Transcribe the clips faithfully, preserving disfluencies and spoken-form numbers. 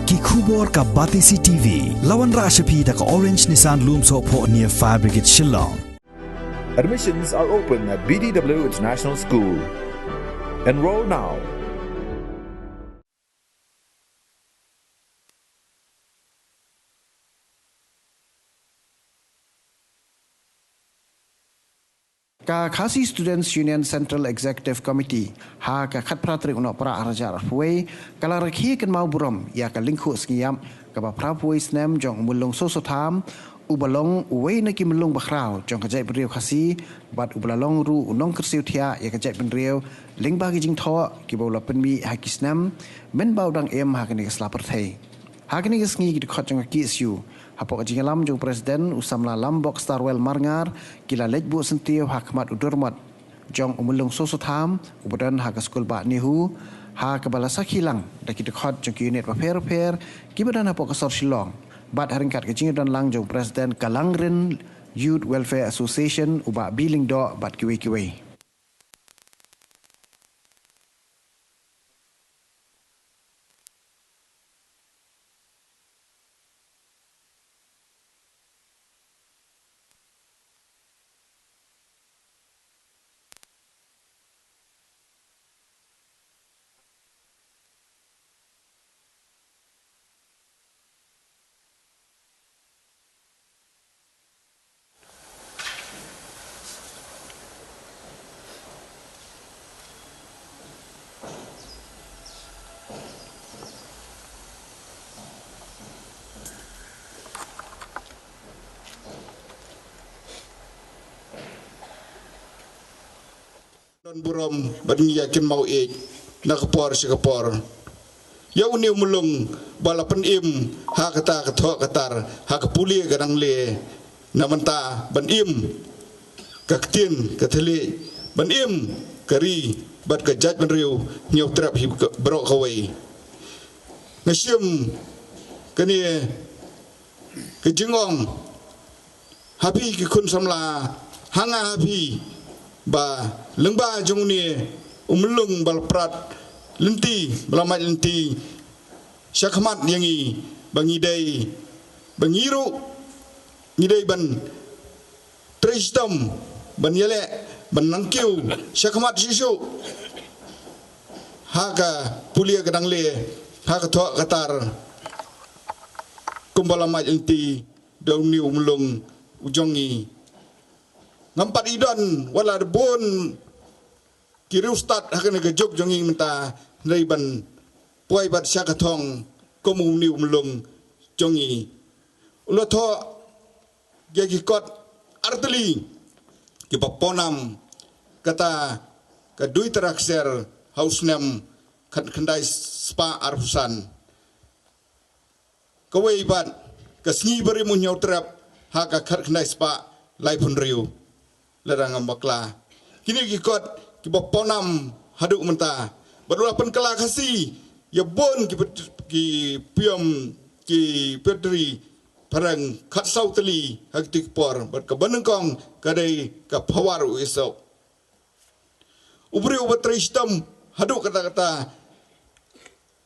Ki khubor ka Batesi T V. La wanrah sha phi da ka Orange Nissan Lumsohphoh near Fire Brigade Shillong. Admissions are open at B D W International School. Enroll now. Ka Khasi Students Union Central Executive Committee ha ka khatphra tarik u Nohprah arhajar arphew wei ka la rakhe kynmaw burom ïa ka lyngkhuh sngi ïap kaba phraphew wei snem jong u Myllung Soso Tham, uba long uwei na ki myllung bakhraw jong ka jaitbynriew Khasi bad uba la long ruh u nongkyrsiew thiah ïa ka jaitbynriew lyngba ki jingthoh kiba u la pynmih ha ki snem mynba u dang im ha kane ka sla pyrthei. Ha kane ka sngi ki dkhot jong ka K S U hapoh ka jingïalam jong u President u samla Lambok Starwell Marngar ki la leit buh syntiew ha khmat u dormot jong u Myllung Soso Tham uba don ha ka skul bah NEHU, ha kaba la sakhi lang da ki dkhot jong ki unit bapher bapher kiba don hapoh ka sor Shillong bad ha ryngkat ka jingdon lang jong u President ka Langrin Youth Welfare Association u Bah B Lyngdoh bad kiwei kiwei. Don burom bad ngi ïa kynmaw ïeit na ka por sha ka por ïa une u Myllung ba la pynim ha kata ka thoh ka tar ha ka pule ka dang le na mynta ban im ka ktien ka thylliej ban im ka ri bad ka jaitbynriew Hynñiewtrep hi baroh kawei. Nga shim kane ka jingong ha phi ki khun samla, ha nga ha phi ba lyngba jong une u Myllung ba la prat lynti ba la mait lynti sha khmat ïa ngi ba ngi dei ba ngi ruh ngi dei ban trei shitom ban ïaleh ban nang kiew sha khmat shuh shuh ha ka pule ka dang le ha ka thoh ka tar kumba la mait lynti da une u Myllung u jong ngi. Ngam pat i don wat la da bun ki riewstad ha kane ka juk jong ngi mynta hynrei ban poi bad sha ka thong kum une u Myllung jong ngi. U la thoh ïa ki kot artylli kiba pawnam, kata ka Duitara Ksiar ha u snem khatkhyndai spah arphew san. Kawei pat ka sngi barim u Hynñiewtrep ha ka khatkhyndai spah laiphew hynriew. Lada ngam bakla, kine ki kot kiba pawnam haduh mynta bad u la pynkylla Khasi ïa bun ki pet-, ki piom ki petri phareng khatsaw tylli ha kito ki por bad kaba nyngkong ka dei ka Phawar u Isok. U briew uba trei shitom haduh katta katta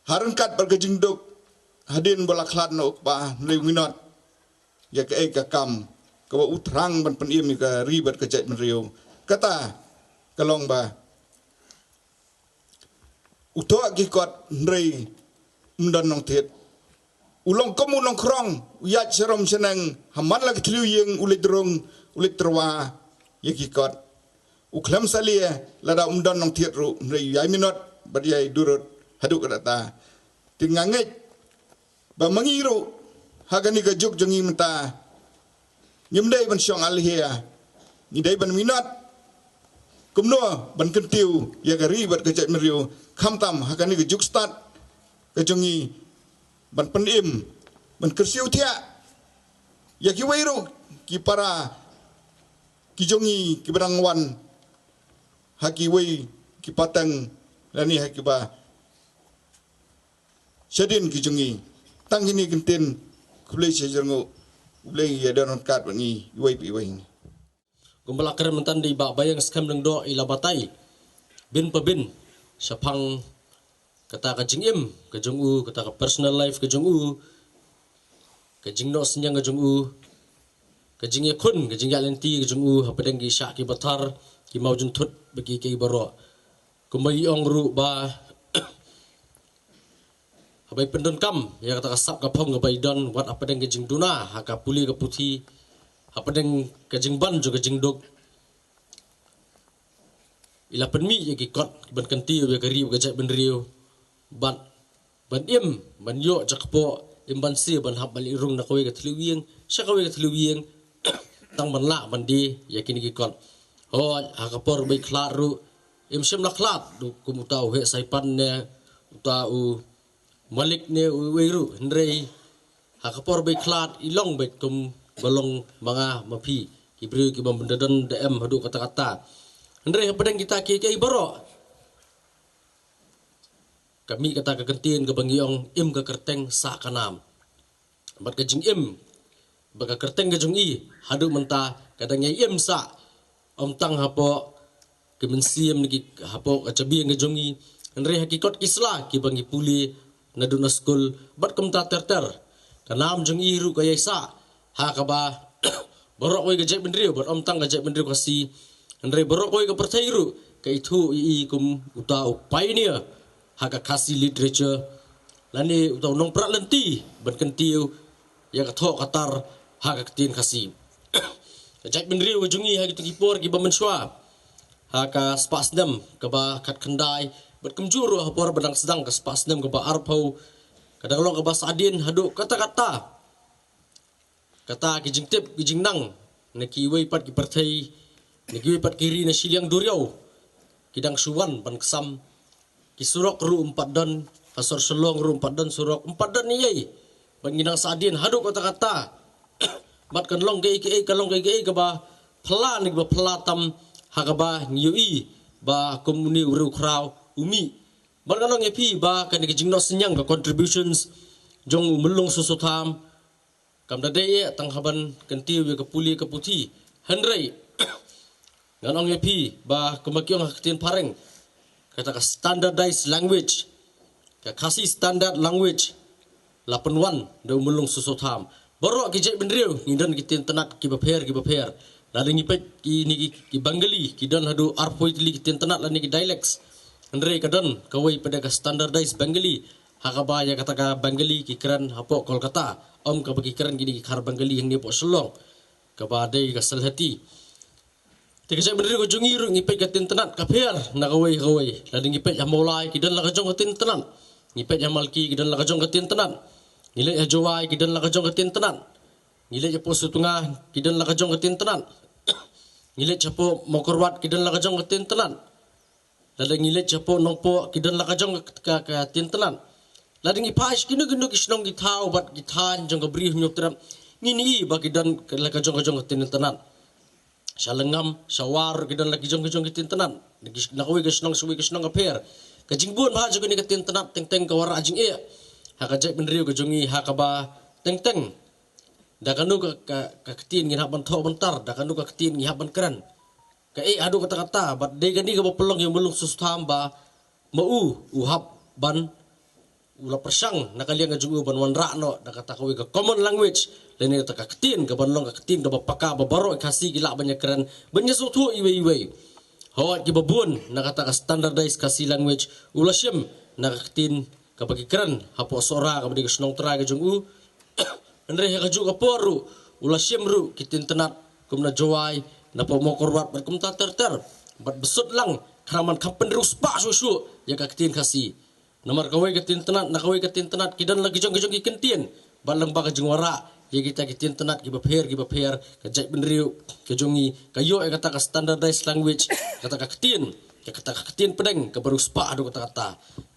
ha ryngkat bad ka jingduk hadien ba la khlad noh u kpa, hynrei u minot ïa kaei ka kam kaba u thrang ban pynim ïa ka ri bad ka jaitbynriew. Kata ka long ba u thoh ki kot hynrei um don nongthied. U long kum u nongkhrong, u ïaid sharom shaneng ha man la ki thliew ïing, u leit rung, u leit tyrwa ïa ki kot. U khlem salia lada um don nongthied ruh, hynrei u ïai minot bad ïai durut haduh katta. Te nga ngeit ba ma ngi ruh ha kane ka juk jong ngi mynta ngim dei ban shong alhia, ngi dei ban minot kumno ban kyntiew ïa ka ri bad ka jaitbynriew, khamtam ha kane ka juk stad ka jong ngi ban pynim, ban kyrsiew thiah ïa kiwei ruh ki para ki jong ngi kiba dang wan ha kiwei ki pateng lane ha kiba shadien ki jong ngi. Tang kine ki ktien, khublei shibun. U Blei un ïadon ryngkat bad ngi iwei pa iwei. Kumba la kren mynta da i Bah Baieng Skhem Lyngdoh, i la batai bin pa bin shaphang kata ka jingim ka jong u, kata ka personal life ka jong u, ka jingnoh synñiang ka jong u, ka jingïakhun, ka jingïaid lynti ka jong u hapdeng ki shah ki bathar, ki mawjynthut bad kiei kiei baroh. Kumba i ong ruh ba haba i pyndonkam ïa kata ka sap ka phong kaba i don, wat hapdeng ka jingduna ha ka pule ka puthi, hapdeng ka jingban jong ka jingduk, i la pynmih ïa ki kot ban kyntiew ïa ka ri bad ka jaitbynriew, bad ban im, ban ïoh jakpoh, im ban siew, ban hap ban leit rung na kawei ka thliew ïing sha kawei ka thliew ïing, tang ban lah ban die ïa kine ki kot. Hooid, ha ka por ba i khlad ruh im shym la khlad ruh kum uta u heh saipan ne uta u malik ne uwei ruh, hynrei ha ka por ba i khlad i long beit kum ba long ma nga ma phi, ki briew ki bym da don da em haduh katta katta. Hynrei hapdeng kita kiei kiei baroh, ka mih kata ka kyntien kaba ngi ong, im ka kyrteng sah ka nam. Bad ka jingim bad ka kyrteng ka jong i haduh mynta ka dang ïai im sah, ym tang hapoh ki mynsiem ne ki, hapoh ka jabieng ka jong i, hynrei ha ki kot ki sla kiba ngi pule naduh na skul bad kumta ter ter. Ka nam jong i ruh ka ïai sah ha kaba baroh kawei ka jaitbynriew, bad ym tang ka jaitbynriew Khasi, hynrei baroh kawei ka pyrthei ruh ka ithuh ïa i kum uta u pioneer ha ka Khasi literature, lane uta u nongpra lynti ban kyntiew ïa ka thoh ka tar ha ka ktien Khasi. Ka jaitbynriew ka jong i ha kito ki por kiba mynshuwa, ha ka spah snem kaba khatkhyndai, bad kumjuh ruh ha por ba dang sdang ka spah snem kaba arphew, ka dang long kaba sahdien haduh katta katta. Kata ki jingtip ki jingnang na kiwei pat ki pyrthei, na kiwei pat ki ri na shiliang duriaw, ki dang shu wan ban ksam. Ki surok ruh ym pat don, ha sor Shillong ruh ym pat don surok, ym pat don ei ei. Bad ngi dang sahdien haduh katta katta. Bad kan long kaei kaei, kan long kaei kaei kaba phylla ne kaba phylla tam, ha kaba ngi ïohi ba kum une u riewkhraw u mih. Bad ngan ong ïa phi ba kane ka jingnoh synñiang, ka contributions jong u Myllung Soso Tham, kam da dei eh tang ha ban kyntiew ïa ka pule ka puthi, hynrei ngan ong ïa phi ba kumba ki ong ha ka ktien phareng, kata ka standardized language, ka Khasi standard language, la pynwan da u Myllung Soso Tham. Baroh ki jaitbynriew ngi don ki ktien tnat kiba pher kiba pher. Lada ngi peit kine ki, ki Bengali, ki don haduh arphew tylli ki ktien tnat lane ki dialects. Hynrei ka don kawei pat ka standardized Bengali, ha kaba ïa kata ka Bengali ki kren hapoh Kolkata, ym kaba ki kren kine ki khar Bengali hangne hapoh Shillong, kaba dei ka Sylheti. Te ka jaitbynriew ka jong ngi ruh ngi peit ka ktien tnat ka pher na kawei kawei. Lada ngi peit ha Mawlai ki don la ka jong ka ktien tnat. Ngi peit ha Malki ki don la ka jong ka ktien tnat. Ngi leit ha Jowai ki don la ka jong ka ktien tnat. Ngi leit hapoh Sutnga ki don la ka jong ka ktien tnat. Ngi leit hapoh Mawkyrwat ki don la ka jong ka ktien tnat. Lada ngi leit hapoh Nongpoh ki don la ka jong ka, ka, ka ktien tnat. Lada ngi phai sha kino kino ki shnong ki thaw bad ki thaiñ jong ka Bri Hynñiewtrep, Trep, ngin ïohi ba ki don la ka jong ka jong ka ktien tnat. Sha Lyngngam, sha War ki don la ki jong ki jong ki ktien tnat. Na kawei ka shnong sha kawei ka shnong ka pher. Ka jingbun bha jong kane ka ktien tnat teng teng ka wanrah jingeh ha ka jaitbynriew ka jong ngi, ha kaba teng teng da kano ka, ka, ka ktien ngin hap ban thoh ban tar, da kano ka ktien ngi hap ban kren. Kaei haduh katta katta, bad dei kane kaba pynlong ïa u Myllung Soso Tham ba ma u u hap ban, u la pyrshang na ka liang ka jong u ban wanrah noh da kata kawei ka common language, lane kata ka ktien kaban long ka ktien kaba paka ba baroh Khasi ki lah ban ïakren, ban ïasngewthuh iwei iwei. Hooid, kiba bun na kata ka standardized Khasi language u la shim na ka ktien kaba ki kren hapoh Sohra kaba dei ka shnong trai ka jong u. Hynrei ha kajuh ka por ruh u la shim ruh ki ktien tnat kum na Jowai, na poh Mawkyrwat bad kumta ter ter. Bad bsut lang, khnang ban kham pynriewspah shuh shuh ïa ka ktien Khasi. Namar kawei ka ktien tnat na kawei ka ktien tnat ki don la ki jong ki jong ki kyntien. Bad lyngba ka jingwanrah ïa kita ki ktien tnat kiba pher kiba pher, ka jaitbynriew ka jong ngi ka ïoh ïa kata ka standardized language, kata ka ktien, ïa kata ka ktien pdeng kaba riewspah haduh katta katta.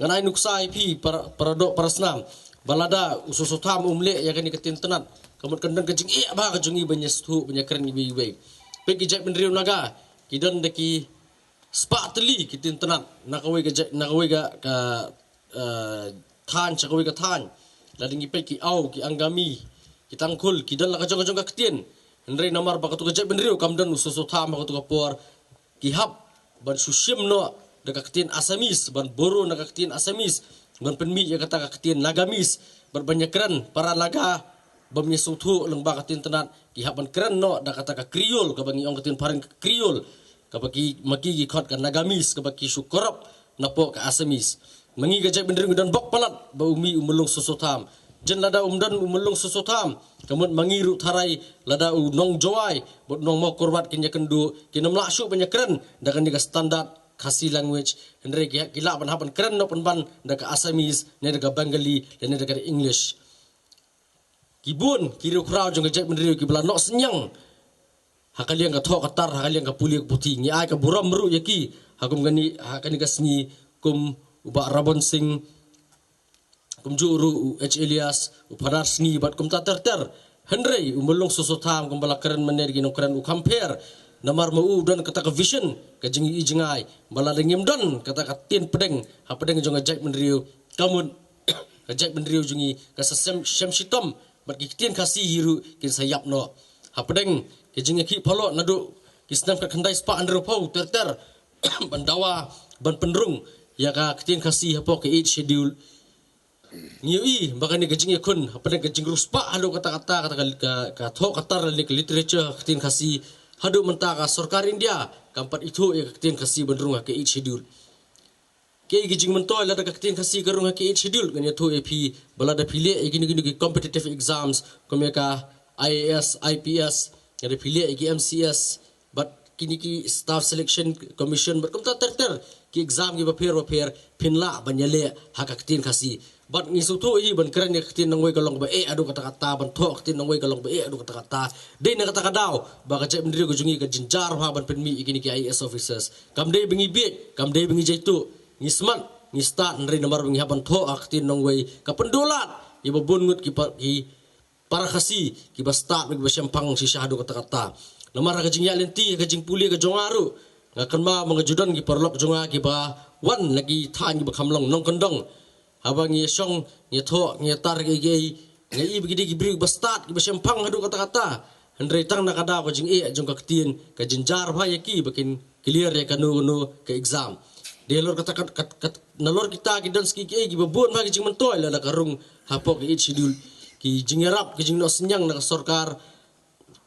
Ngan ai nuksa ïa phi para, para doh para snam, ba lada u Soso Tham um leh ïa kane ka ktien tnat, ka mut kan don ka jingeh bha ka jong ngi ban ïasngewthuh ban ïakren iwei iwei. Peit ki jaitbynriew Naga ki don da ki spah tylli ki ktien tnat na kawei ka jait, na kawei ka, ka, eh, thaiñ sha kawei ka thaiñ. Lada ngi peit ki Aw, ki Angami, ki Tangkhul, ki don la ka jong ka jong ka ktien. Hynrei namar ba katu ka jaitbynriew kam don u Soso Tham ha katu ka por, ki hap ban shu shim noh da ka ktien Assamese, ban boro na ka ktien Assamese. ban pynmih ïa kata ka ktien Nagamese bad ban ïakren para Naga bym ïa sngewthuh lyngba ka ktien Tnat, ki hap ban kren noh da kata ka Kriol, kaba ngi ong ka ktien phareng ka Kriol, kaba ki, ma ki ki khot ka Nagamese, kaba ki shu corrupt napoh ka Assamese. Ma ngi ka jaitbynriew ngi don bok palat ba u mih u Myllung Soso Tham. Jin lada um don u Myllung Soso Tham, ka mut ma ngi ruh tharai lada u nong Jowai bad u nong Mawkyrwat kin ïakynduh, kin ym lah shuh ban ïakren da kane ka standard Khasi language. Hynrei ki, ki lah ban hap ban kren noh pynban da ka Assamese, ne da ka Bengali, ne da ka English. Ki bun ki riewkhraw jong ka jaitbynriew kiba la noh synñiang ha ka liang ka thoh ka tar, ha ka liang ka pule ka puthi. Ngi ai ka burom ruh ïa ki ha kum kane, ha kane ka sngi, kum u Bah Rabon Singh, kumjuh ruh u H Elias, u Phadar Sngi bad kumta ter ter. Hynrei u Myllung Soso Tham, kumba la kren mynne da ki nongkren, u kham pher. Namar ma u u don kata ka vision, ka jingïohi jngai, ba lada ngim don kata ka ktien pdeng hapdeng jong ka jaitbynriew, ka mut ka jaitbynriew jong ngi kan sa shem, shem shitom bad ki ktien Khasi hi ruh kin sa ïap noh. Hapdeng ka jingïakhih palat naduh ki snem khatkhyndai spah hynriewphew ter ter ban dawa ban pynrung ïa ka ktien Khasi hapoh ka Eighth Schedule. Ngi ïohi ba kane ka jingïakhun hapdeng ka jingriewspah haduh katta katta, kata ka, ka, ka thoh ka tar lane ka literature ha ka ktien Khasi, haduh mynta ka sorkar India kam pat ithuh ïa ka ktien Khasi ban rung ha ka Eighth Schedule. Kaei ka jingmyntoi lada ka ktien Khasi ka rung ha ka Eighth Schedule? Ngan ïathuh ïa phi ba lada phi leh ïa kine, kine ki competitive exams kum ïa ka I A S, I P S, lada phi leh ïa ki M C S bad kine ki Staff Selection Commission bad kumta ter ter, ki exam kiba pher ba pher, phin lah ban ïaleh ha ka ktien Khasi. Bad ngi sngewthuh hi ban kren ïa ka ktien nongwei ka long ba eh haduh katta katta, ban thoh ka ktien nongwei ka long ba eh haduh katta katta. Dei na kata ka daw ba ka jaitbynriew ka jong ngi ka jynjar bha ban pynmih ïa kine ki I A S officers. Kam dei ba ngi bieit, kam dei ba ngi jaituh, ngi smat, ngi stad, hynrei namar ba ngi hap ban thoh ha ka ktien nongwei, ka pynduh lad ïa ba bun ngut ki pa, ki para Khasi kiba stad bad kiba shemphang shisha haduh katta katta. Namar ha ka jingïaid lynti, ha ka jingpule ka jong nga ruh, nga kynmaw ba nga ju don ki paralok jong nga kiba wan na ki thaiñ kiba kham long nongkyndong. Haba ngi ïashong, ngi ïathoh, ngi ïatar kiei kiei, nga i ba ki dei ki briew kiba stad, kiba shemphang haduh katta katta. Hynrei tang na ka daw ka jingeh jong ka ktien ka jynjar bha ïa ki ba kin clear ïa kano kano ka exam. Dei halor kata kat, kat, kat, nalor kita ki don sa kiei kiei kiba bun bha ki jingmyntoi lada ka rung hapoh ka Eighth Schedule. Ki jingïarap, ki jingnoh synñiang na ka sorkar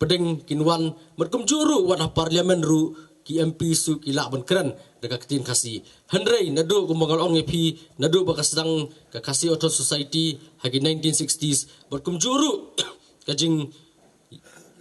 pdeng kin wan, bad kumjuh ruh wat ha Parliament ruh ki M P ruh ki lah ban kren da ka ktien Khasi. Hynrei naduh kumba nga la ong ïa phi, naduh ba ka sdang ka Khasi Authors' Society ha ki nineteen sixties, bad kumjuh ruh ka jing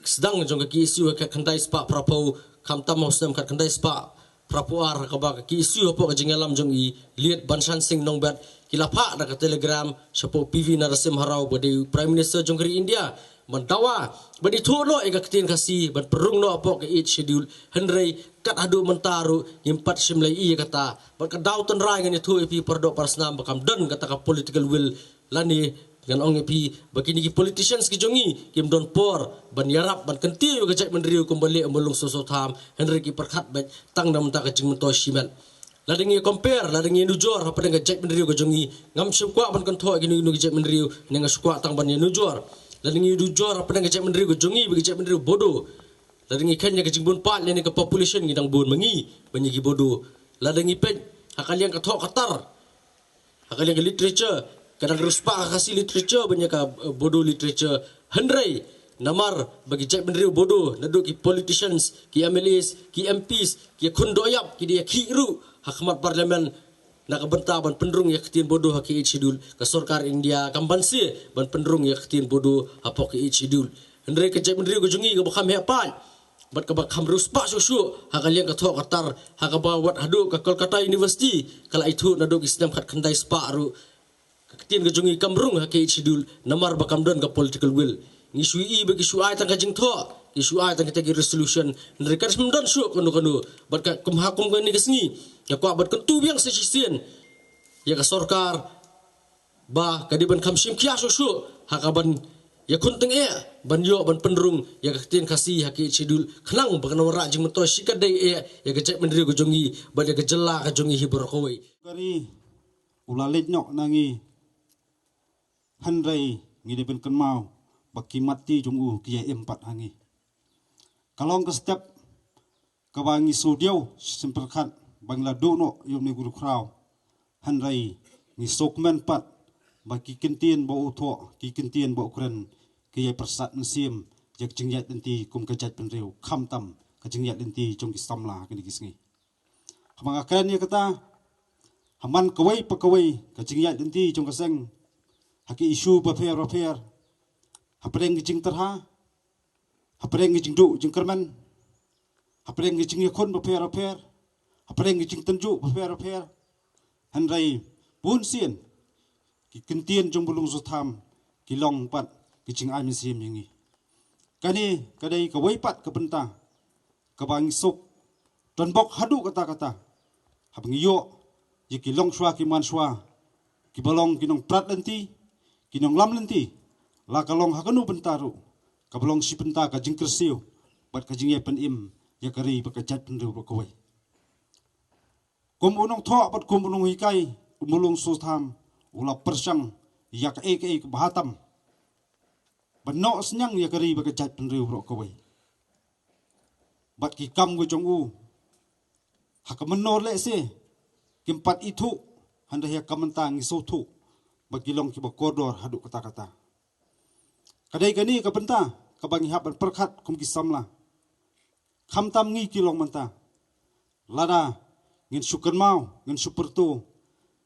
sdang jong ka K S U ha ka khatkhyndai spah phraphew, khamtam ha u snem khatkhyndai spah phraphew ar, ha kaba ka K S U hapoh ka jingïalam jong i Liet Banshan Singh Nongbet ki la phah da ka telegram shapoh P V Narasimha Rao ba dei u Prime Minister jong ka ri India ban dawa ban ithuh noh ïa ka ktien Khasi ban pynrung noh hapoh ka Eighth Schedule. Hynrei kat haduh mynta ruh ngim pat shym la ïohi ïa kata. Bad ka daw tynrai ngan ïathuh ïa phi para doh para snam ba kam don kata ka political will. Lane ngan ong ïa phi ba kine ki politicians ki jong ngi kim don por ban ïarap ban kyntiew ïa ka jaitbynriew kumba leh u Myllung Soso Tham, hynrei ki pyrkhat beit tang na bynta ka jingmyntoi shimet. Lada ngi compare, lada ngi nujor hapdeng ka jaitbynriew ka jong ngi, ngam shym kwah ban kynthoh ïa kino kino ki jaitbynriew, ne nga shu kwah tang ban ïa nujor. Lada ngi nujor hapdeng ka jaitbynriew ka jong ngi bad ka jaitbynriew Bodo, lada ngi kheiñ ïa ka jingbun paid lane ka population, ngi dang bun ma ngi ban ïa ki Bodo. Lada ngi peit ha ka liang ka thoh ka tar, ha ka liang ka literature, ka dang riewspah ka Khasi literature ban ïa ka, eh, Bodo literature. Hynrei namar ba ki jaitbynriew Bodo, naduh ki politicians, ki M L As, ki M Ps, ki ïakhun doh ïap, ki dei ïakhih ruh ha khmat Parliament na ka bynta ban pynrung ïa ka ktien Bodo ha ka Eighth Schedule. Ka sorkar India kam banse ban pynrung ïa ka ktien Bodo hapoh ka Eighth Schedule. Hynrei ka jaitbynriew ka jong ngi kaba kham heh paid bad kaba kham riewspah shuh shuh ha ka liang ka thoh ka tar, ha kaba wat haduh ka Kolkata University ka la ithuh naduh ki snem khatkhyndai spah ruh, ka ktien ka jong ngi kam rung ha ka Eighth Schedule namar ba kam don ka political will. Ngi shu ïohi ba ki shu ai tang ka jingthoh, ki shu ai tang kita ki resolution, hynrei kam shym don shuh kano kano. Bad ka kum ha kum kane ka sngi, nga kwah ban kyntu biang sa shisien ïa ka sorkar ba ka dei ban kham shim khia shuh shuh ha kaban ïakhun tyngeh ban ïoh ban pynrung ïa ka ktien Khasi ha ka Eighth Schedule, khnang ba kan wanrah jingmyntoi shikatdei eh ïa ka jaitbynriew ka jong ngi bad ïa ka jylla ka jong ngi hi baroh kawei. Ka ri u la leit noh na ngi, hynrei ngi dei ban kynmaw ba ki mat ti jong u ki ïa im pat ha ngi. Ka long ka step kaba ngi shu diaw shisien pyrkhat ba ngi la duh noh ïa une u riewkhraw. Hynrei Ngi sngewkmen pat ba ki kyntien ba u thoh, ki kyntien ba u kren, ki ïai pyrsad mynsiem ïa ka jingïaid lynti kum ka jaitbynriew, khamtam ka jingïaid lynti jong ki samla kine ki sngi. Haba nga kren ïa kata, ha man kawei pa kawei ka jingïaid lynti jong ka seng, ha ki issue bapher bapher, hapdeng ki jingtyrha, hapdeng ki jingduh jingkyrmen, hapdeng ki jingïakhun bapher bapher, hapdeng ki jingtynjuh bapher bapher. Hynrei bun sien ki kyntien jong Bulung Sotham ki long pat ki jingai mynsiem ïa ngi. Kane ka dei kawei pat ka bynta kaba ngi suk don bok haduh katta katta, haba ngi ïoh ïa ki longshuwa ki manshuwa, kiba long ki nongprat lynti, ki nonglam lynti, la ka long ha kano bynta ruh, kaba long shi bynta ka jingkyrsiew bad ka jingïapynim ïa ka ri bad ka jaitbynriew baroh kawei. Kum u nongthoh bad kum u nonghikai, u Bulung Sotham u la pyrshang ïa kaei kaei kaba ha tam ban noh synñiang ïa ka ri bad ka jaitbynriew baroh kawei. Bad ki kam ka jong u, ha ka mynnor lehse kim pat ithuh, hynrei ha ka mynta ngi sngewthuh ba ki long kiba kordor haduh katta katta. Ka dei kane ka bynta kaba ngi hap ban pyrkhat kum ki samla, khamtam ngi ki long mynta. Lada ngin shu kynmaw, ngin shu pyrto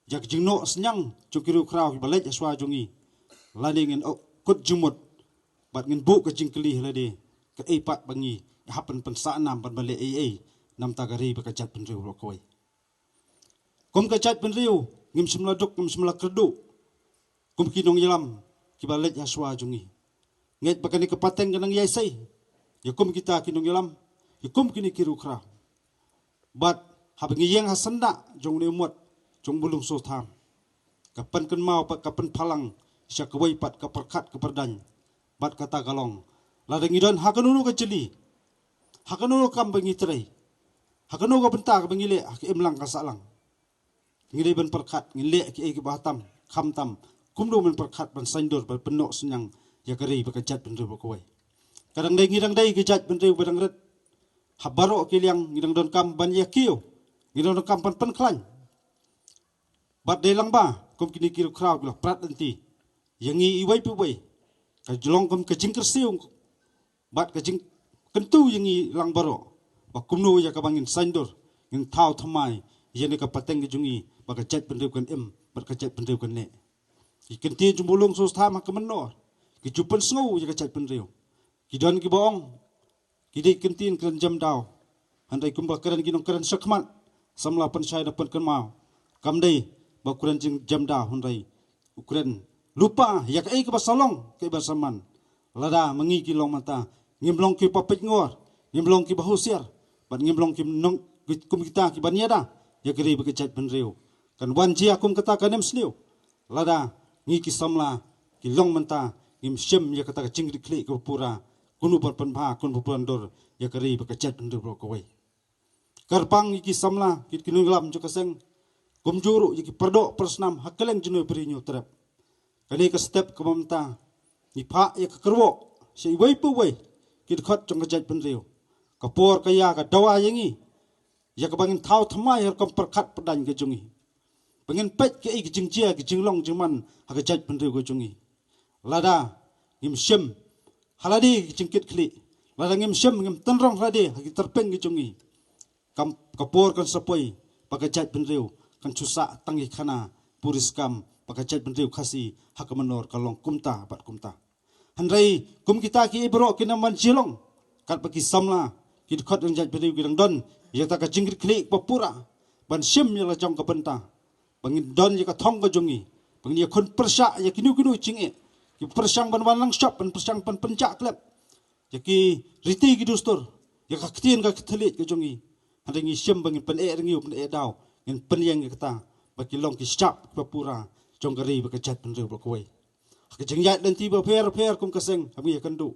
ïa ka jingnoh synñiang jong ki riewkhraw kiba leit hashwa jong ngi, lane ngin kut jingmut bad ngin buh ka jingkylli ha lade, kaei pat ba ngi hap ban pynsah nam ban ban leh ei ei namar ka ri bad ka jaitbynriew baroh kawei. Kum ka jaitbynriew ngim shym la duk, ngim shym la kyrduh kum ki nongïalam kiba leit hashwa jong ngi. Ngeit ba kane ka pateng ka nang ïaisei ïa kum kita ki nongïalam, ïa kum kine ki riewkhraw. Bad haba ngi ïeng ha syndah jong une u mot jong Bulung Sotham, ka pynkynmaw bad ka pynphalang sha kawei pat ka pyrkhat ka pyrdaiñ. Bad kata ka long, lada ngi don ha kano kano ka jylli, ha kano kano ka kam ba ngi trei, ha kano ka bynta kaba ngi leh ha ka imlang ka sahlang, ngi dei ban pyrkhat, ngin leh kiei kiba ha tam, khamtam kumno ban pyrkhat ban saiñdur ban pynnoh synñiang ïa ka ri bad ka jaitbynriew baroh kawei. Ka dang dei, ngi dang dei ka jaitbynriew ba dang rit. Ha baroh ki liang ngi dang donkam ban ïa kiew, ngi dang donkam ban pynkhlaiñ. Bad dei lang ba kum kine ki riewkhraw ki la prat lynti ïa ngi iwei pa iwei, ka long kum ka jingkyrsiew bad ka jingkyntu ïa ngi lang baroh ba kumno ïa kaba ngin saiñdur, ngin thaw thymmai ïa kane ka pateng ka jong ngi ba ka jaitbynriew kan im bad ka jaitbynriew kan neh. Ki kyntien jong Bulung Sotham ha ka mynnor ki ju pynsngew ïa ka jaitbynriew. Ki don kiba ong ki dei kyntien kren jem daw, hynrei kumba kren ki nongkren shakhmat, samla pynshai da pynkynmaw, kam dei ba kren jing jem daw, hynrei u kren lypa ïa kaei kaba sa long, kaei ba sa man. Lada ma ngi ki long mynta, ngim long kiba peit ngor, ngim long kiba husiar, bad ngim long ki nong, kum kita kiban ïada ïa ka ri bad ka jaitbynriew, kan wan jia kum kata ka nemsniew lada ngi ki samla ki long mynta ngim shem ïa kata ka jingkitkhlieh kaba pura, kumno ban pynbha, kumno ban pyndur ïa ka ri bad ka jaitbynriew baroh kawei. Kyrpang ïa ki samla, ki, ki nongïalam jong ka seng, kumjuh ruh ïa ki pyrdoh pyrsnam ha kylleng jong une u Bri Hynñiewtrep. Kane ka step kaba mynta ngi phah ïa ka kyrwoh sha iwei pa iwei ki dkhot jong ka jaitbynriew. Ka por ka ïa ka dawa ïa ngi ïa kaba ngin thaw thymmai ïa ka rukom pyrkhat pyrdaiñ ka jong ngi, ba ngin peit kaei ka jingjia ka jinglong jingman ha ka jaitbynriew ka jong ngi. Lada ngim shem ha lade ka jingkitkhlieh, lada ngim shem, ngim tynrong ha lade ha ki tyrpeng ka jong ngi, kam, ka por kan sa poi ba ka jaitbynriew kan shu sah tang ïa ki khana puriskam ba ka jaitbynriew Khasi ha ka mynnor ka long kumta bad kumta. Hynrei kum kita kiei baroh ki nang ban jia long, katba ki samla, ki dkhot jong ka jaitbynriew ki dang don ïa kata ka jingkitkhlieh kaba pura ban shem ïa la jong ka bynta, ba ngin don ïa ka thong ka jong ngi, ba ngin ïakhun pyrshah ïa kino kino jingeh, ki pyrshang ban wan lang shop, ban pyrshang ban pynjah klep ïa ki riti ki dustur, ïa ka ktien ka thylliej ka jong ngi. Hynrei ngi shem ba ngin pyneh rngiew, pyneh daw, ngin pynïeng ïa kata ba ki long ki shap kiba pura jong ka ri bad ka jaitbynriew baroh kawei. Ha ka jingïaid lynti bapher bapher kum ka seng, ha ngi ïakynduh,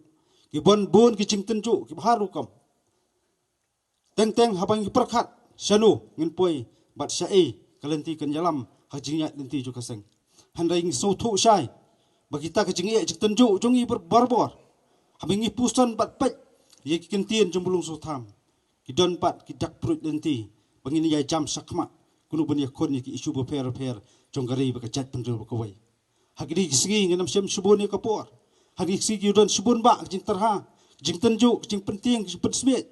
ki bun bun ki jingtynjuh kiba har rukom. Teng teng haba ngi pyrkhat shano ngin poi bad shaei ka lynti kan ïalam ha ka jingïaid lynti jong ka seng. Hynrei ngi sngewthuh shai ba kita ka jingeh jingtynjuh jong ngi bar, barabor, haba ngi puson bad peit ïa ki kyntien jong Bulung Sotham, ki don pat ki dak pruid lynti ba ngin ïa jam shakhmat kano ban ïakhun ïa ki issue bapher bapher jong ka ri bad ka jaitbynriew baroh kawei. Ha kine ki sngi ngin ym shem shibun ïa ka por. Ha kine ki sngi ki don shibun bah ka jingtyrha, ka jingtynjuh, ka jingpyntieng, ka jingpynsmiej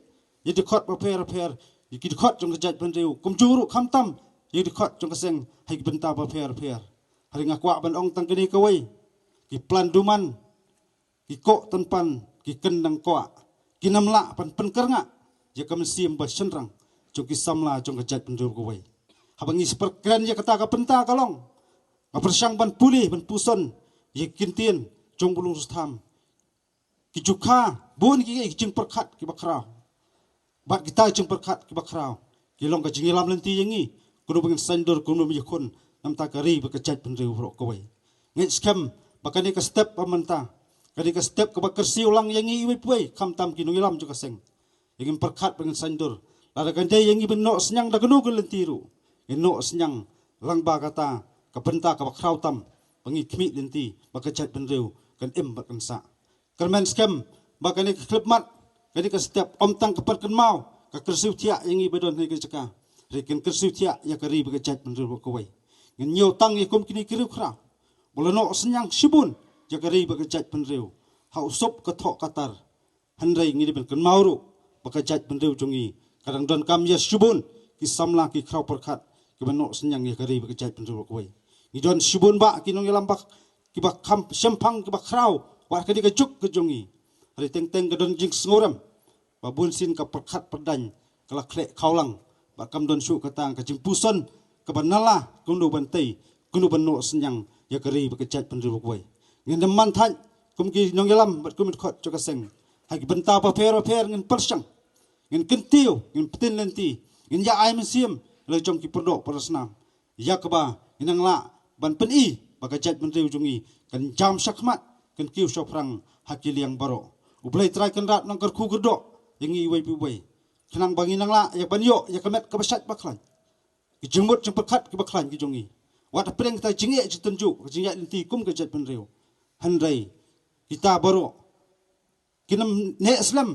ïa ki dkhot bapher bapher, ïa ki dkhot jong ka jaitbynriew, kumjuh ruh khamtam ïa ki dkhot jong ka seng ha ki bynta bapher bapher. Hynrei nga kwah ban ong tang kane kawei, ki plan duman, ki koh tynpan, ki kyndang kwah, kin ym lah ban pynkyrngah ïa ka mynsiem ba shynrang jong ki samla jong ka jaitbynriew kawei. Haba ngi sa pyrkhat ïa kata ka bynta ka long, nga pyrshang ban pule, ban puson ïa ki ktien jong u Longthaw Tham. Ki ju kha bun ki, ki jingpyrkhat kiba khraw. Bad kita ki jingpyrkhat kiba khraw ki long ka jingïalam lynti ïa ngi, kumno ban ngin saiñdur, kumno ban ïakhun na ka bynta ka ri bad ka jaitbynriew baroh kawei. Nga ngeit skhem ba kane ka step ba mynta, kane ka step kaba kyrsiew lang ïa ngi iwei pa iwei, khamtam ki nongïalam jong ka seng. Ïa ngin pyrkhat ba ngin saiñdur, lada kan dei ïa ngi ban noh synñiang da kano ka lynti ruh, ngin noh synñiang lang bad kata ka bynta kaba khraw tam, ba ngi khmih lynti ba ka jaitbynriew kan im bad kan sah. Kyrmen skhem ba kane ka khyllipmat, kane ka step ym tang ka pynkynmaw, ka kyrsiew thiah ïa ngi ba don ha kane ka jaka, hynrei kan kyrsiew thiah ïa ka ri bad ka jaitbynriew baroh kawei. Ngin ñiew tang ïa kum kine ki riewkhraw ba la noh synñiang shibun ïa ka ri bad ka jaitbynriew ha u sup ka thoh ka tar. Hynrei ngi dei ban kynmaw ruh ba ka jaitbynriew jong ngi ka dang donkam ïa shibun ki samla, ki khraw pyrkhat kiban noh synñiang ïa ka ri bad ka jaitbynriew baroh kawei. Ngi don shibun bah ki nongïalam bah kiba kham shemphang, kiba khraw wat ha kane ka juk ka jong ngi. Hynrei teng teng ka don jingsngewrem ba bunsien ka pyrkhat pyrdaiñ ka la khleh khawlang bad kam don shuh kata ka jingpuson kaba nala kumno ban tei, kumno ban noh synñiang ïa ka ri bad ka jaitbynriew baroh kawei. Ngin ym man thait kum ki nongïalam bad kum ki dkhot jong ka seng. Ha ki bynta bapher bapher ngin pyrshang, ngin kyntiew, ngin pyntip lynti, ngin ïa ai mynsiem la jong ki paralok parasnam, ïa kaba ngin nang lah ban pyni ba ka jaitbynriew jong ngi kan jam shakhmat, kan kiew shaphrang ha ki liang baroh. U Blei Trai Kynrad un nang kyrkhu kyrdoh ïa ngi iwei pa iwei, khnang ba ngin nang lah ïa ban ïoh ïa ka met kaba shait ba khlaiñ, ki jingmut jingpyrkhat kiba khlaiñ ki jong ngi. Wat hapdeng kata ka jingeh jingtynjuh, ka jingïaid lynti kum ka jaitbynriew, hynrei kita baroh kin ym neh slem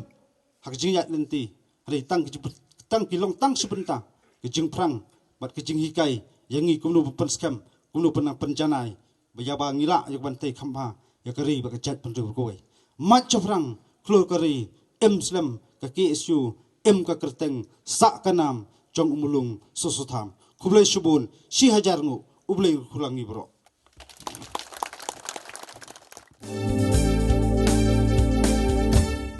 ha ka jingïaid lynti. Hynrei tang ki jing, tang ki long tang shi bynta, ka jingpyrshang bad ka jinghikai ïa ngi kumno ban pynskhem, kumno ban nang pynjanai, ba ïa ba ngi lah ïa ka ban tei kham bha ïa ka ri bad ka jaitbynriew baroh kawei. Mait shaphrang khlur ka ri, im slem ka K S U, im ka kyrteng, sah ka nam jong u Mulung Soso Tham. Khublei shibun, shi hajar nguh, U Blei un kyrkhu lang ïa ngi baroh.